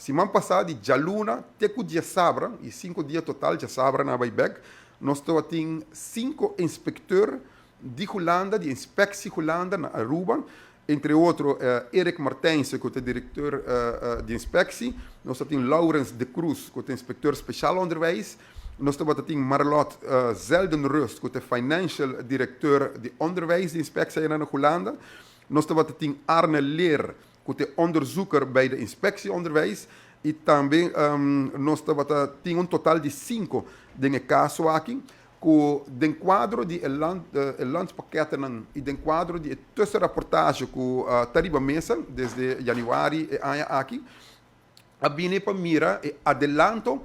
Siman pasá di djaluna te ku djasabra, i 5 dia total, djasabra nan a bai bèk, nos tin sinku inspektor di Hulanda, di Inspectie Hulanda na Aruba, entre otro Erik Martijnse, ku ta direktor di inspectie, nos tin Laurens de Cruz, ku ta inspecteur speciaal onderwijs, nos tin Marlot Zeldenrust, ku ta financial directeur di onderwijs di inspectie na Hulanda, nos tin Arne Leer, ku ta onderzoeker bij de inspectie onderwijs, i tambe nos tin un total di sinku den e kaso aki, ku den kuadro di landspakketten i den kuadro di tussenrapportage ku ta riba mesa desde yanüari e aña aki, a bini pa mira e adelanto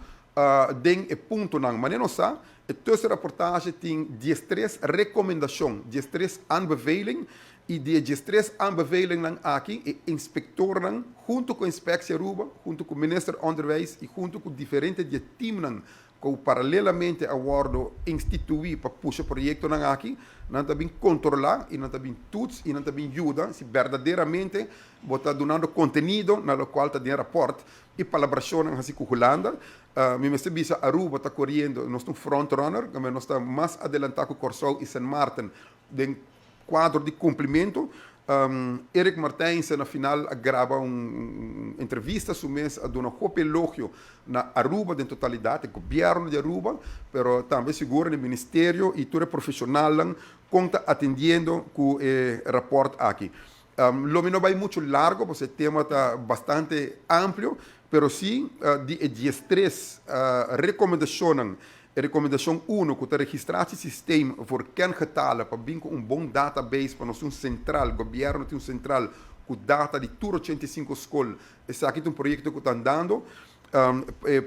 den e puntonan. Ma nos sa, e tussenrapportage tin 13 rekomendashon, 13 aanbeveling, i di 13 aanbevelingen aki, e inspektornan, huntu ku Inspectie Aruba, huntu ku Minister Onderwijs i huntu ku diferente teamnan ku paralelamente a wòrdu instituí pa pusha proyektonan aki, nan ta bin kontrolá i nan ta bin toets i nan ta bin yuda si berdaderamente bo ta dunando kontenido na lokual ta den rapport i palabrashon asina ku Hulanda. Mi mester bisa, Aruba ta koriendo, nos ta un frontrunner, nos ta mas adelantá ku Kòrsou i Sint Maarten den kuadro di kumplimentu. Erik Martijnse na final a graba un entrevista su mes a duna hopi elogio na Aruba den totalidat, gobièrnu di Aruba, pero tambe sigur na ministerio i tur e profeshonalnan kon ta atendiendo ku e rapport aki. Lo mi no bai muchu largu, pasobra e tema ta bastante amplio, pero sí di e 13 rekomendashonnan, rekomendashon 1, ku ta registratiesysteem voor kengetallen, pa bin ku un bon database pa nos un sentral, gobièrnu tin un sentral ku data di tur 85 skol. Esaki ta un proyekto ku ta andando.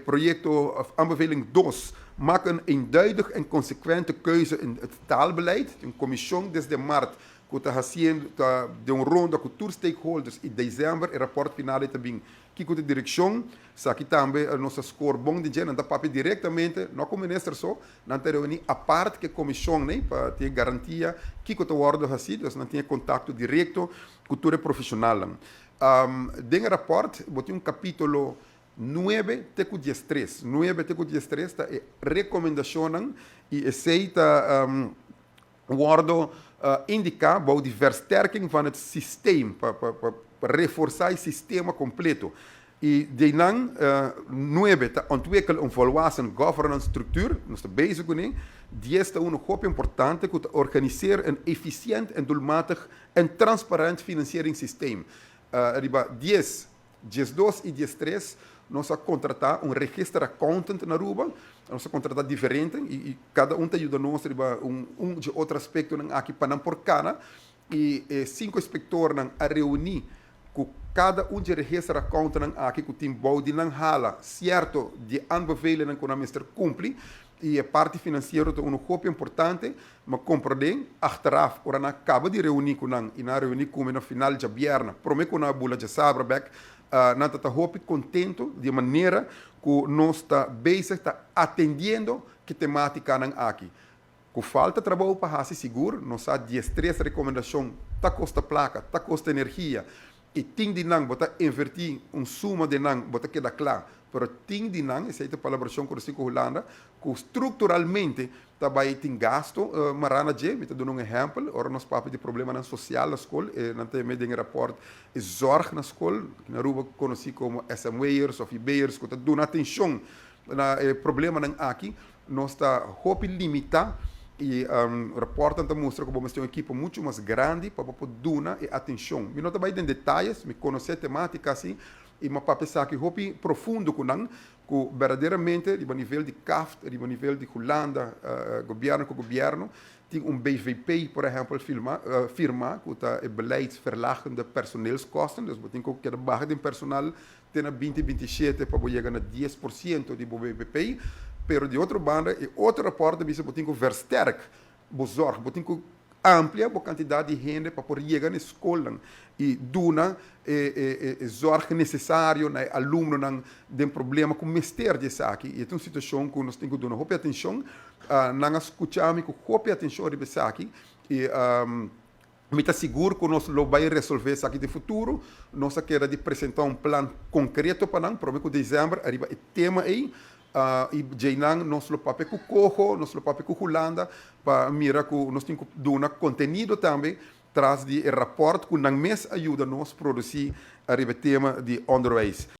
Proyekto aanbeveling 2, maak een eenduidig en consequente keuze in het taalbeleid. Un komishon desde maart ku ta hasiendo ta den un ronda ku tur stakeholders i desèmber e rapport final ta bin kiko ta direkshon. Esaki tambe nos a score bon di dje, nan ta papia direktamente, no ku minister so, nan ta reuní apart ku e komishon, nee, pa tin garantia kiko ta wòrdu hasí, dus nan tin kontakto direkto ku tur e profeshonalnan. Den e rapport bo tin un kapítulo 9 te ku 13. 9 te ku 13 ta e rekomendashonnan i esei ta wòrdu indiká bou di versterking van het systeem, pa reforsá e sistema kompleto. I di nan 9 ta ontwikkel een volwassen governance structuur, nos ta bezig kuné. 10 ta un hopi importante, ku ta organiseer een efficiënt en doelmatig en transparant financieringssysteem. Riba 10, 12 i 13 nos a kontratá un register accountant na Aruba, nos a kontratá diferente i kada un ta yuda nos riba un di otro aspektonan aki pa nan por kana i e sinku inspektornan a reuní ku kada un di register accountantnan aki ku tin bou di nan hala sierto di aanbevelingen ku nan mester kumpli, i e parti finansiero ta un hopi importante. Mi a komprondé achteraf ora nan a kaba di reuní ku nan i nan a reuní ku mi na final djabièrnè promé ku nan a bula djasabra bèk, nan ta ta hopi kontentu di e manera ku nos ta bezig ta atendiendo ku e tematikanan aki. Ku falta trabou pa hasi sigur, nos sa 13 rekomendashon ta kosta plaka, ta kosta energia i tin di nan bo ta invertí un suma di nan bo ta keda kla, pero tin di nan, esei ta palabrashon ku nos tin ku Hulanda, ku strukturalmente ta bai tin gasto mará na dje. Mi ta duna un ehèmpel, ora nos papia di problemanan sosial na skol, e nan ta yam'é den e rapòrt e zorg na skol, na Aruba konosí komo SMW'ers òf IB'ers ku ta duna atenshon na e problemanan aki, nos ta hopi limitá i rapòrtnan ta mustra ku bo mester un ekipo muchu mas grandi pa bo por duna e atenshon. Mi no ta bai den detayes, mi konosé e temátika si i mi a papia esaki hopi profundo ku nan, ku berdaderamente riba nivel di CAFT, riba nivel di Hulanda, gobièrnu ku gobièrnu, tin un BVP por ehèmpel firma ku ta e beleidsverlagende personeelskosten, dus bo tin ku keda baha den personal te na 2027 pa bo yega na 10% di bo BBP, pero di otro banda e otro rapòrt ta bisa bo tin ku versterk bo zorg, bo tin ku amplia bo kantidat di hende pa por yega na e skolnan i duna e zorg nesesario na e alumnonan den problema ku mester di esaki. I e ta un situashon ku nos tin ku duna hopi atenshon. Nan a skucha mi ku hopi atenshon riba esaki i. Mi ta sigur ku nos lo bai resolvé esaki den futuro. Nos a keda di presentá un plan konkreto pa nan, promé ku desèmber, ariba e tema ei. I djeinan nos lo papia ku Coho, nos lo papia ku Hulanda, pa mira ku nos tin ku duna kontenido tambe tras di e rapòrt ku nan mes a yuda nos produsí ariba e tema di onderwijs.